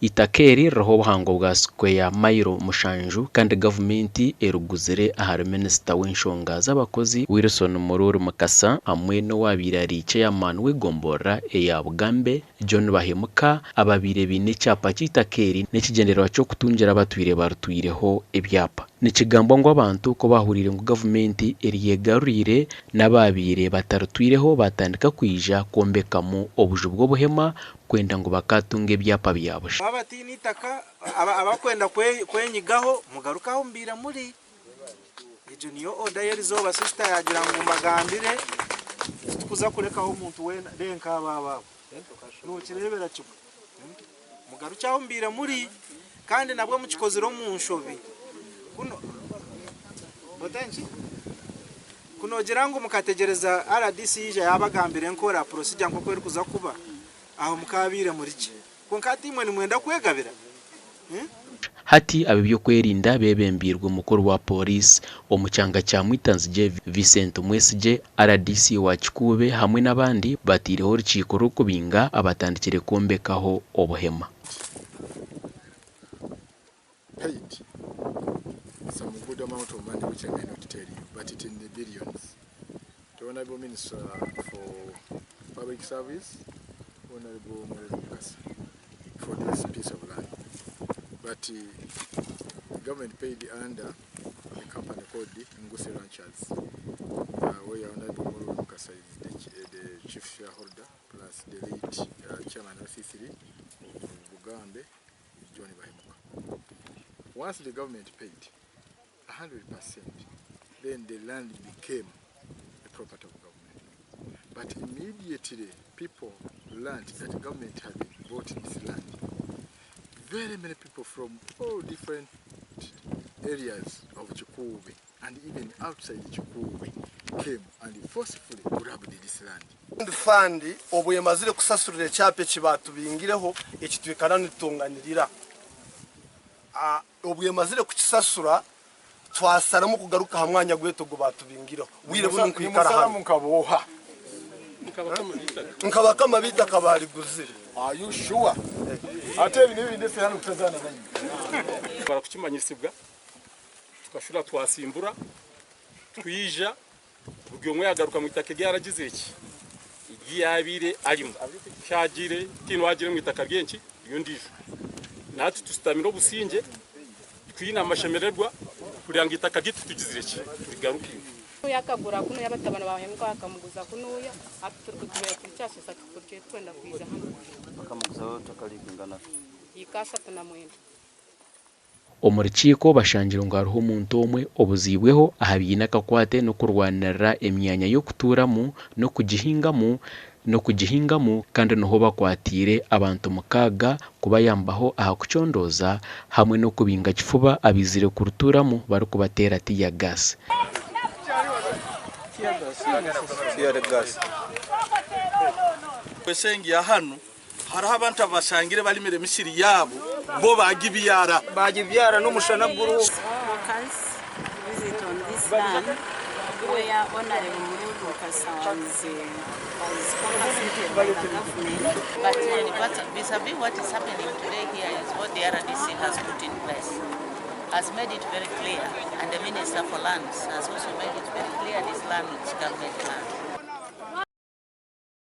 Eitaka eri ririho obuhango bwa sikweya mayiro mushanju kandi gavumenti eriguzire ahari minisita w'enshonga z'abakozi, Wilson Mururi Mukasa hamwe n'owabaire ari ceyamaani w'egomborora eya Bugambe, John Bahemuka ababaire baine ekyapa ky'eitaka eri n'ekigyendererwa ky'okutungira abatwire barutwireho ebyapa. Nikigambwa ngu abantu ku baahuriire ngu gavumenti eryegaruriire n'abaabaire batarutwireho baatandika kwija kwombekamu obuju bw'obuhema kwenda ngu bakaatunga ebyapa bya busha. Abataine itaka, abakwenda kwenyigaho mugaruke ahu mubaire muri. Egyo niyo oda y'erizooba sisita yaagira ngu mbagambire titukuza kurekaho omuntu weena renka aba aba aba. Nokireebera kimwe. Mugarukye ahu mubaire muri kandi nabwo mukikozire omu nshobi. Ku noogira ngu mukategyereza rdc yaija yaabagambira enkora, procedure, nk'oku erikuza kuba, aho mukaabaire muri gye. Kwonka hati imwe nimwenda kwegabira? Hati ab'eby'okwerinda beebembeirwe mukuru wa Pooriisi omu kyanga kya Mwitanzigye, Vincent Mwesigye, rdc wa Kikuube hamwe n'abandi bataireho orukiiko rw'okubinga abatandikire kwombekaho obuhema. Paid some good amount of money which I may not tell you but it in the billions to Honourable Minister for Public Service Honourable Mureri Mukasa for this piece of land but the government paid under a company called Nguse Ranchers uh, where Honourable Mureri Mukasa is the, the chief shareholder plus the late uh, chairman of C3 of Bugambe John Bahemuka. Once the government paid 100%, then the land became a property of government. But immediately people learned that government had bought this land. Very many people from all different areas of Kikuube and even outside Kikuube came and forcefully grabbed this land. Fund obu emazire kusasurira ekyapa eki baatubingireho eki twikara nitutonganirira, obu emazire kukisasura twasaramu kugaruka aha mwanya gwaitu ogu baatubingireho. Bwire bunu nkwikara hanu. Nimusaramu nka booha? Nka bakama b'eitaka baariguzire. Are you sure? Ate ebi n'ebindi hanu kutazaana naiwe. Tumara kukimanyisibwa tukashura twasimbura twija buri omwe yagaruka mu itaka eri yaragize ki eri yabaire arimu kyagire tihaine owagire omu itaka ry'enki ry'ondiijo nahati tushutamire obusingye twine amashemererwa kureba ngu itaka ryaitu tugizire ki turigarukemu. Kunuya akagura kunuya batabani ba Bahemuka bakamuguza kunuya hati turi kutubaire turi kyashesa tukurukire tukwenda kwija hanu. Bakamuguzaho itaka rikwingana ki? Yiika ashatu na mwenda. Omu rukiiko bashangire ngu hariho omuntu omwe obuziibweho aha biine akakwate n'okurwanirira emyanya y'okutuuramu n'okugihingamu n'okugihingamu kandi niho bakwatiire abantu mukaaga kubayambaho aha kucondooza hamwe n'okubinga kifuba abaizire kurutuuramu barikubateera tear gas. Eshengi ya hanu hariho abantu abashangire barimire emisiri yaabo bo bagibyara. Bagibyara n'omushana guriho. Workers visit on this land where Honorable Mururu Mukasa was compensated by the government. But vis-a-vis what is happening today here is what the RDC has put in place. Has made it very clear, and the Minister for Lands has also made it very clear this land is government land.